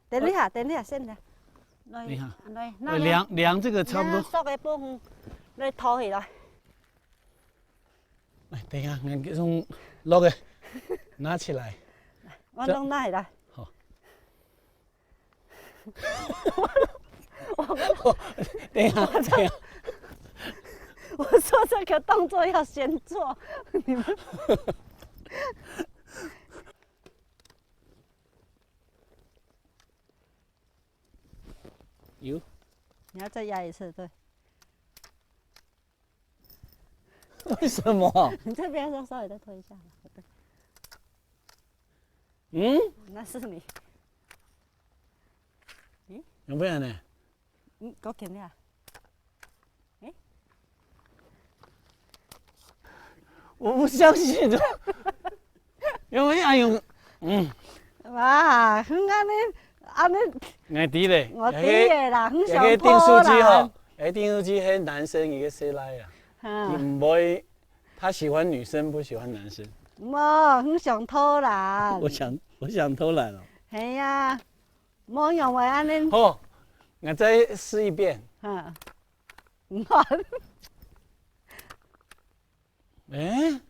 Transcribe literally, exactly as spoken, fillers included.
等一下，等一下，先等。來，你看，來，哦，量，量這個差不多。量索个部分，來拖起來。哎，等一下，𠊎用落个拿起來。我弄拿起來。好。我，等一下，等一下。我说这个动作要先做，你们。有。你要再压一次，对。为什么？你这边要稍微再推一下吧。对。嗯？那是你。嗯？有没有呢？嗯，给我停下。诶？我不相信，有没有用？嗯。哇，很安尼，安尼，我知咧，我知个啦，很想偷啦。也可以订书机吼，也可以订书机，嘿，男生一个谁来啊？嗯。你不会，他喜欢女生，不喜欢男生。无，很想偷懒。我想，我想偷懒哦。系啊，无用个安尼。好，我再试一遍。嗯，你看。诶，